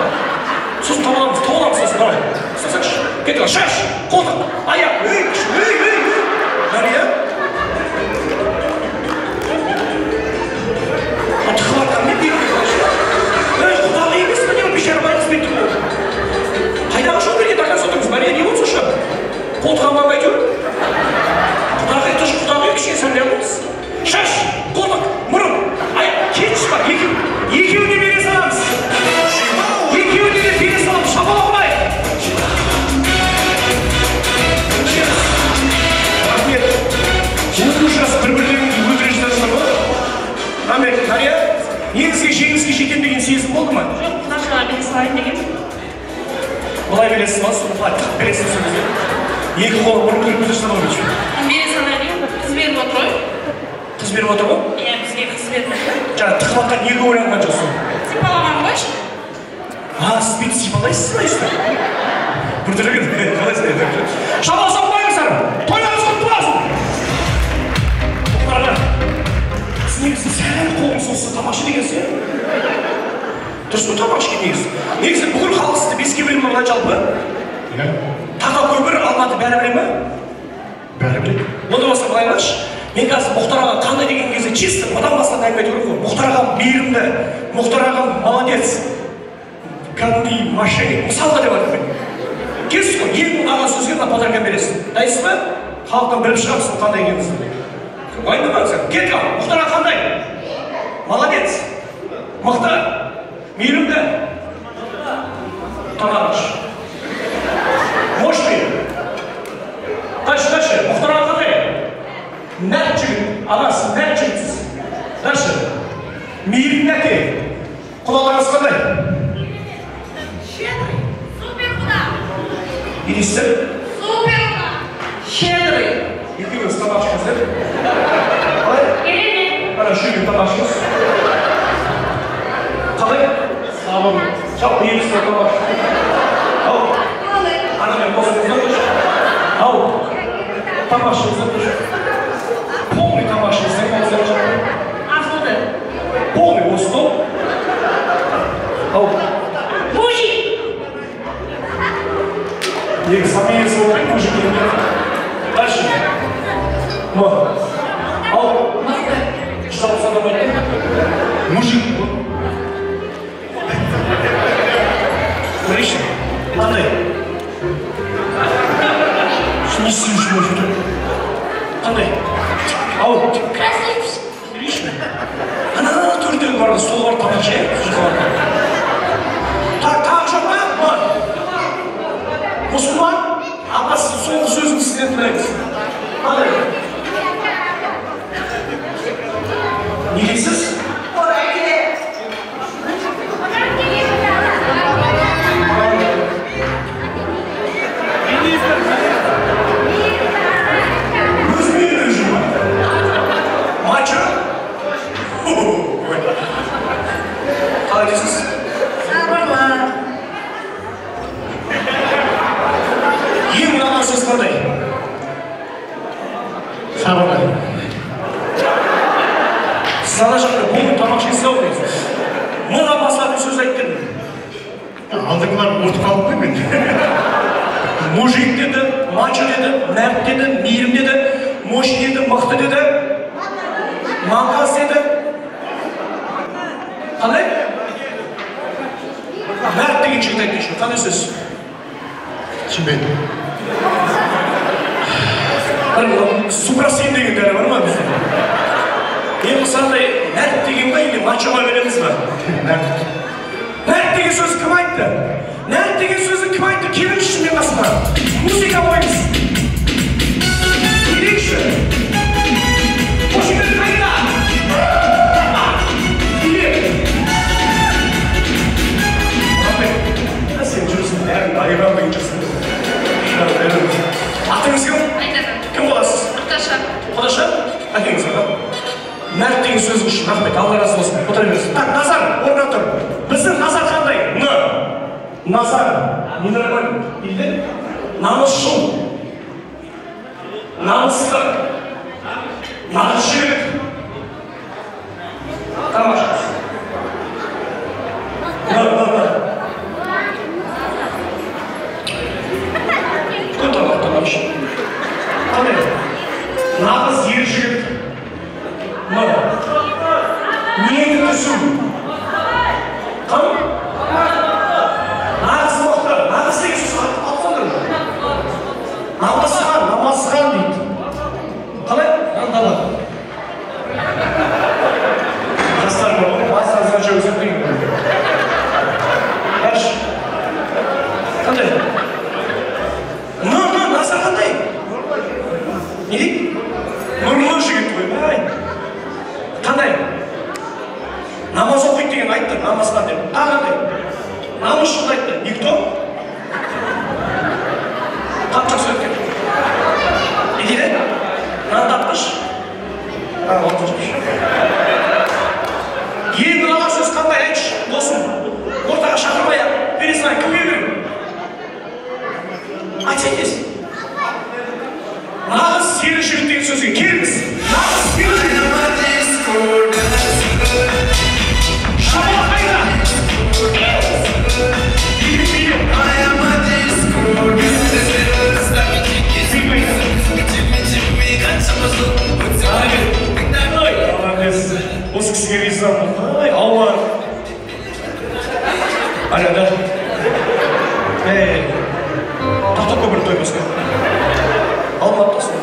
[SPEAKER 1] Сосын таба аламыз, таба аламыз сосын, давай. Ұстасаңшы, кеттік, шаш, қолтық, аяқ, ей, ей, ей, ей. Мария. Тықылатқан мен белі. Ей, құдағи емес пе не, бейшара байғұс бет тұр. Қайдағы жол берген, до конца отырыңыз. Мария, не болды сонша? Қолтық алмай әйтеуір. Құдағи тұш, құдағи кішкене сәл болыңыз. Шаш, қолтық, мұрын, аяқ, кетші бар, екеу. Екеуіне бере саламыз. Екеуіне де бере саламыз, шапалақ ұрайық. Рахмет. Ужас, бір-бірлеріңізді өлтіре жатасыздар ғой. Рахмет, Мария. Негізгі жеңіске жетем деген сезім болды ма?
[SPEAKER 3] Жоқ, құдашаға бере салайын деген.
[SPEAKER 1] Былай бересіз ба, соны былай тығып бересіз сол кезде. Екі қолы бұрын кіріп кетіп жатыр ғой.
[SPEAKER 3] Бере салайын деген, қыз беріп отыр ғой.
[SPEAKER 1] Қыз беріп отыр ғой?
[SPEAKER 3] Иә, бізге қыз беріп отыр.
[SPEAKER 1] Жаңа тығып жатқан неге ойланған жоқсың?
[SPEAKER 3] Сипалаған ғой.
[SPEAKER 1] А, сіз бүйтіп сипалайсыз ба өйстіп? Біртүрлі екен, қалайсыз енді? Шапалақ соқпаңыздар! Тойларыңыз құтты болсын! Мұхтар аға, сіз негізі сәл қолыңыз созса тамақ іше дегенсіз, иә? Дұрыс қой, тамақ ішкен негізі. Негізі бүкіл халық сізді беске біле ме былай жалпы?
[SPEAKER 2] Иә.
[SPEAKER 1] Тақакөпір, Алматы бәрі біле ме?
[SPEAKER 2] Бәрі біледі.
[SPEAKER 1] Онда болса былай қылайықшы. Мен қазір Мұхтар аға қандай деген кезде чисто мынадан бастан әңгіме айту керек қой. Мұхтар ағам мейірімді, Мұхтар ағам молодец, кәдімгідей мошенник, мысалға деп айтамын мен. Келесіз ғой, ең ұнаған сөзге мына подарка бересіз. Дайынсыз ба? Халықтан біліп шығамыз қандай екеніңізді. Уайымдамаңыз. Кеттік ал, Мұхтар аға қандай? Молодец, мықты, мейірімді, тамақ іш. Мощный. Дальше, дальше. Мұхтар аға қандай? Мәрт жігіт, ағасы, мәрт жігітсіз. Дальше. Мейірімді әке. Құдаларыңыз қандай?
[SPEAKER 3] Щедрый. Супер құда.
[SPEAKER 1] Не дейсіздер?
[SPEAKER 3] Супер құда. Щедрый.
[SPEAKER 1] Екеуіңіз тамақ ішіңіздер. Қалай?
[SPEAKER 3] Керемет.
[SPEAKER 1] Ана үшеуің тамақ ішіңіз. Қалай?
[SPEAKER 2] Сабыр.
[SPEAKER 1] Жалпы еліңізде тамақ ішіңіз. Ау. Ана мен қосыңыздар. Ау. Тамақ ішіңіздер. Полный тамақ ішіңіздер.
[SPEAKER 3] Ақылды.
[SPEAKER 1] Полный осы стол. Ау.
[SPEAKER 3] Мужик.
[SPEAKER 1] Екі сомнение болып мужик деген. Дальше. М. Ау. 160 адам айтты.
[SPEAKER 2] Мужик.
[SPEAKER 1] Көрейікші. Қандай? Не істеп жүрсің? Қандай? Ау.
[SPEAKER 3] Красавчик.
[SPEAKER 1] Көрейікші. Ана төрдегі бар, стол бар, тамақ жай. Так, тағы жоқ па? Бар. Мұсылман, апа, соңғы сөзін сізден тыңдаймыз. Қандай? Не дейсіз? Өзімен өзі ма? Мачо? Қалай дейсіз?
[SPEAKER 3] Сабырлы.
[SPEAKER 1] Ең ұнаған сөз қандай?
[SPEAKER 2] Сабырлы.
[SPEAKER 1] Сіз ана жақта бүгін тамақ жейсіз ау дейсіз. Мына басатын сөз айттым.
[SPEAKER 2] Алдыңғылар ұмытып қалдым ғой мен.
[SPEAKER 1] Мужик деді, мачо деді, мәрт деді, мейірім деді, мощь деді, мықты деді, маңғаз деді. Қандай? Мәрт деген жігіт айтты еще. Қандай сөз?
[SPEAKER 2] Түсінбедім.
[SPEAKER 1] Бір супрасин деген дәрі бар ма бізде? Енді осындай мәрт деген ба или мачоға береміз ба?
[SPEAKER 2] Мәрт.
[SPEAKER 1] Мәрт деген сөзі кім айтты? Мәрт деген сөзі кім айтты? Келіңізші мен қасыма. Музыка қойыңыз. Келейікші. Қошемет қайда? Билет. Рахмет. Сен жүрсің, бәрін айырам деген жүрсің. Атыңыз кім?
[SPEAKER 4] Айдана.
[SPEAKER 1] Кім боласыз?
[SPEAKER 4] Құдаша.
[SPEAKER 1] Құдаша? Әкеңіз аға. Мәрт деген сөзің үшін рахмет, Алла разы болсын. Отыра беріңіз. Так, Назар, орнына тұр. Біздің Назар қандай? Н. Назар. Ненормальный. Дейді? Намысшыл. Намысты. Нағыз жігіт. Тамаша. Н, Н, Н. Үлкен тамақ, тамақ іш. Қандай? Нағыз ер жігіт. Н. Ниеті түзу. Кім? Нағыз мықты. Нағыз деген сөз алып. Намазхан, намазхан дейді. Қалай? Нандала. Жастар бар ғой, басыңызға өсіп деген. Дальше. Қандай? Н, Н, Назар қандай? Не дейді? Нұрлы жігіт қой, ай. Қандай? Намаз оқиды деген айтты, намазхан деп. Тағы қандай? Намысшыл айтты. Никто? Қатты жақсы өткен. Не дейді? Нан тапқыш? Ең ұнаған сөз қандай айтшы, досым? Ортаға шақырмай ақ, бере салайын, кімге беремін? Айтсай тез. Нағыз сері жігіт деген сөзге келіңіз. Нағыз сері жігіт. Шапалақ қайда? Билеп, билеп. Осы кісіге ризамын. Ай, алла. Алло, да. Эй, тоқтап көпір той бізге. Алматыдасың.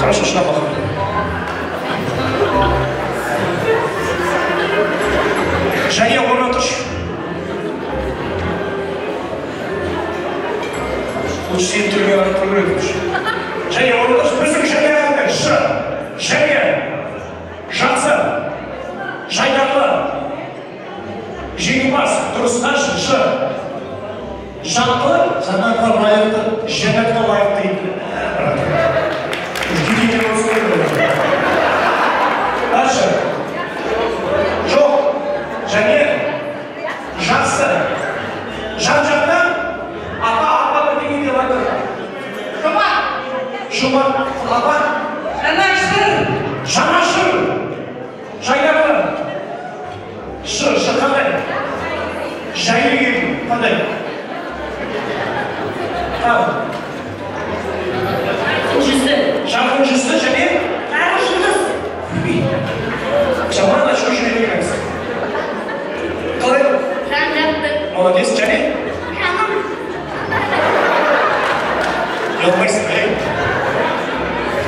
[SPEAKER 1] Хорошо, шынап. Және орнына тұршы. Лучше сенің түріңе қарап тұру керек еді. Және орнына тұршы. Біздің және қандай? Ш. Және. Жақсы. Жайдарлы. Жеңімпаз. Дұрыс. Дальше. Ш. Жақсы.
[SPEAKER 2] Жаннатқа лайықты.
[SPEAKER 1] Жәннатқа лайықты дейді. Дальше. Жоқ. Және жақсы. Жан-жақтан апа, апа бірдеңе деп айтады.
[SPEAKER 3] Жомарт.
[SPEAKER 1] Жомарт апа.
[SPEAKER 3] Жанашыр.
[SPEAKER 1] Жанашыр. Жайдарлы. Ш, ш қандай? Жайлы келу қандай? Тағы.
[SPEAKER 3] Жүзді.
[SPEAKER 1] Жарқын жүзді және?
[SPEAKER 3] Сары жұлдыз.
[SPEAKER 1] Жаман ашып жүреді екенсіз. Қалай?
[SPEAKER 4] Жан-жақты.
[SPEAKER 1] Молодец, және?
[SPEAKER 4] Жаным.
[SPEAKER 1] Ұялмайсың, ей.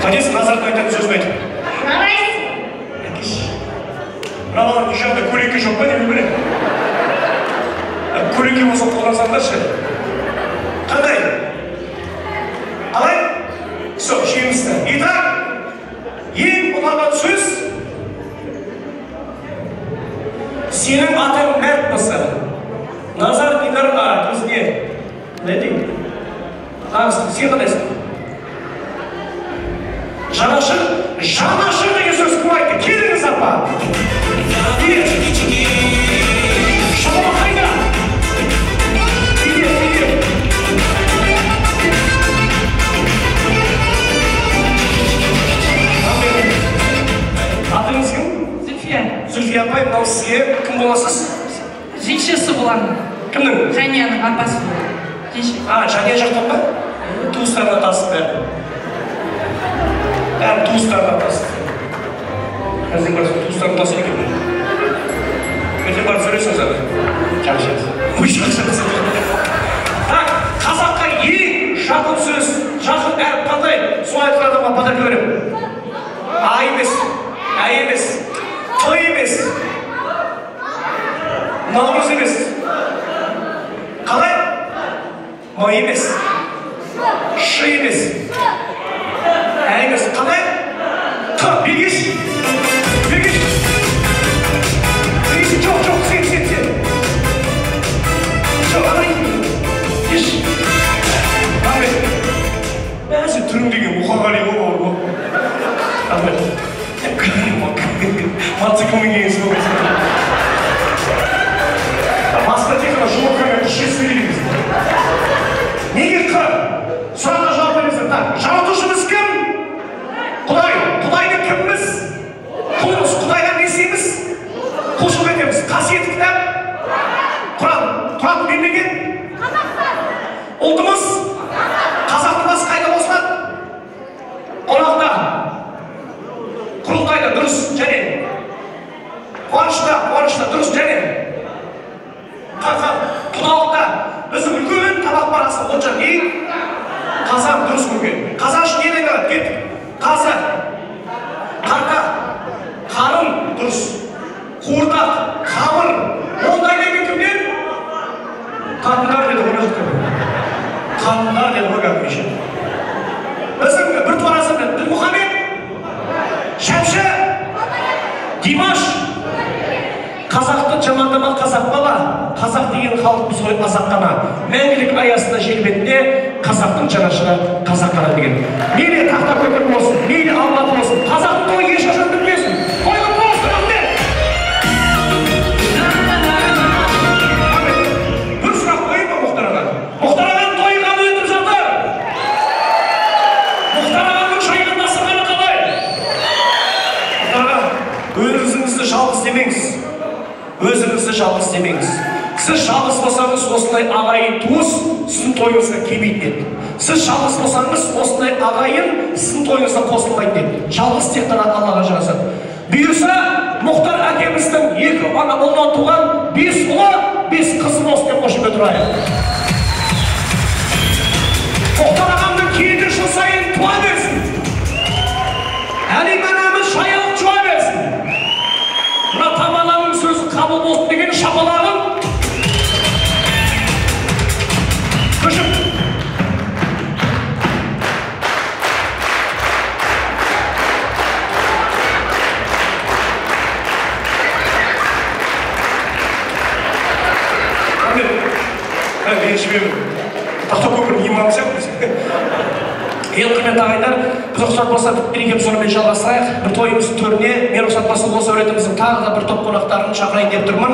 [SPEAKER 1] Қайтесің, Назардың айтатын сөзін айт.
[SPEAKER 4] Жарайсың.
[SPEAKER 1] Әкеш. Мына баланың үй жағында көлеңке жоқ па деп білемін. Көлеңке болса қолдансаңдаршы. Қандай? Қалай? Все, жеңісті. Итак, ең ұнаған сөз сенің атың Мәрт болса. Назар Динар, өзіне не дейін? Сен қандайсың? Жанашыр, жанашыр деген сөз кім айтты? Келіңіз, апа. Шапалақ қайда? Билет, билет. Атыңыз кім?
[SPEAKER 3] Зүлфия.
[SPEAKER 1] Зүлфия апай, мынау сізге кім боласыз?
[SPEAKER 3] Жеңшесі боламын.
[SPEAKER 1] Кімнің?
[SPEAKER 3] Жанияның апасы боламын. Жеңше.
[SPEAKER 1] А, Жания жақтан ба? Туыстарына тасып бәрі. Бәрі туыстарына тасып. Қазір барсың, туыстарына тасып екен. Ертең барып сөйлесіңіз ана.
[SPEAKER 2] Жақсы.
[SPEAKER 1] Ой, жақсы. Так, қазаққа ең жақын сөз, жақын әріп қандай? Соны айтқан адамға подарка беремін. А емес, ә емес, Т емес, Наурыз емес. Қалай? М емес, Ш емес, Ә емес. Қалай? Т. Бергеш. Бергеш. Бергеш. Жоқ, жоқ, сен, сен, сен. Жоқ, ана еш. Рахмет. Мә, сен түрің деген Мұқағали ғой, бауыр ғой. Рахмет. Мотоциклмен келгенсің ғой. Баста тек қана жолыққанмен күшке сөйлейміз. Неге Қ? Сұраққа жауап беріңіздер. Так, жаратушымыз кім? Құдай. Құдайдың кіміміз? Құлымыз. Құдайға не істейміз? Құлшылық етеміз. Қасиетті кітап? Құран. Тұратын мемлекет? Ұлтымыз? Қазақтың басы қайда қосылады? Қонақта. Құрылтайда, дұрыс, және. Қуанышта, қуанышта, дұрыс, және. Құдалықта. Біздің үлкен табақ бар астында, онша не? Қазан, дұрыс көрген. Қазан үшін не дайындалады? Кеттік. Қазы, қарта, қарын, дұрыс. Қуырдақ, қамыр. Оны дайындайтын кімдер? Қатындар деді ғой, қатындар деді ғой кәдімгіше. Біздің бір туар азамат Дінмұхамед, Шәмші, Димаш. Қазақты жамандама қазақ бала, қазақ деген халықпыз ғой қазақ қана. Мәңгілік аясында жер бетінде қазақтың жанашыры қазақ қана деген. Мейлі Тақтакөпір болсын, мейлі Алматы болсын, қазақтың тойы ешқашан бітпесін. Той құтты болсын, рахмет. Бір сұрақ қояйын ба Мұхтар аға? Мұхтар ағаның тойы қандай өтіп жатыр? Мұхтар ағаның жайған дастарханы қалай? Мұхтар аға, өзіңізді жалғыз демеңіз. Өзіңізді жалғыз демеңіз. Сіз жалғыз болсаңыз, осындай ағайын туыс сіздің тойыңызға келмейтін еді. Сіз жалғыз болсаңыз, осындай ағайын сіздің тойыңызға қосылмайтын еді. Жалғыз тек қана Аллаға жарасады. Бұйырса, Мұхтар әкеміздің екі ана ұлынан туған 5 ұлы, 5 қызы болсын деп қошемет ұрайық. Мұхтар ағамның келіні жыл сайын туа берсін. Әлим анамыз жайылып жуа берсін. Мына тамананың сөзі қабыл болсын деген шапалағым. Көшіп. Рахмет. Ренжімемін. Тақтакөпірдің имамы сияқтымыз. Ең құрметті ағайындар, біз рұқсат болса мерекеміз сонымен жалғастырайық. Бір тойымыздың төріне мен рұқсат болса осы әулетіміздің тағы да бір топ қонақтарын шақырайын деп тұрмын.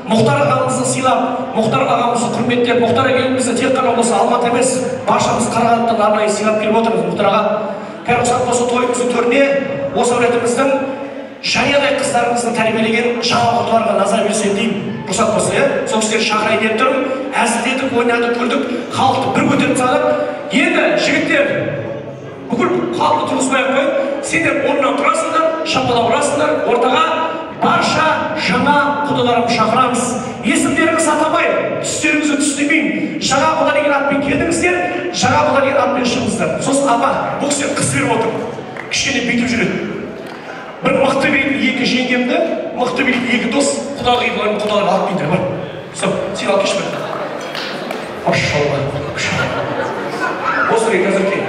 [SPEAKER 1] Мұхтар ағамызды сыйлап, Мұхтар ағамызды құрметтеп, Мұхтар әкемізді тек қана осы Алматы емес, баршамыз Қарағандыдан арнайы сыйлап келіп отырмыз. Мұхтар аға, Қазір рұқсат болса, тойымыздың төріне осы әулетіміздің жаниядай қыздарымыздың тәрбиелеген жаңа құдаларға назар берсем деймін. Рұқсат болса, иә, сол кісілерді шақырайын деп тұрмын. Әзілдедік, ойнадық, күлдік, халықты бір көтеріп тастадық. Енді, жігіттер, бүкіл халықты тұрғызбай ақ қояйын, сендер орнынан тұрасыңдар, шапалақ ұрасыңдар. Ортаға барша жаңа құдаларымды шақырамыз. Есімдеріңізді атамаймын, түстеріңізді түс демеймін. Жаңа құда деген атпен келдіңіздер, жаңа құда деген атпен шығыңыздар. Сосын, апа, бұл кісілер қыз беріп отыр, кішкене бүйтіп жүреді. Бір мықты билейтін екі жеңгемді, мықты билейтін екі дос құдағи, құдалар алып келіңдер. Бар, стоп, сен алып келші бір. Машалла, осы қазір.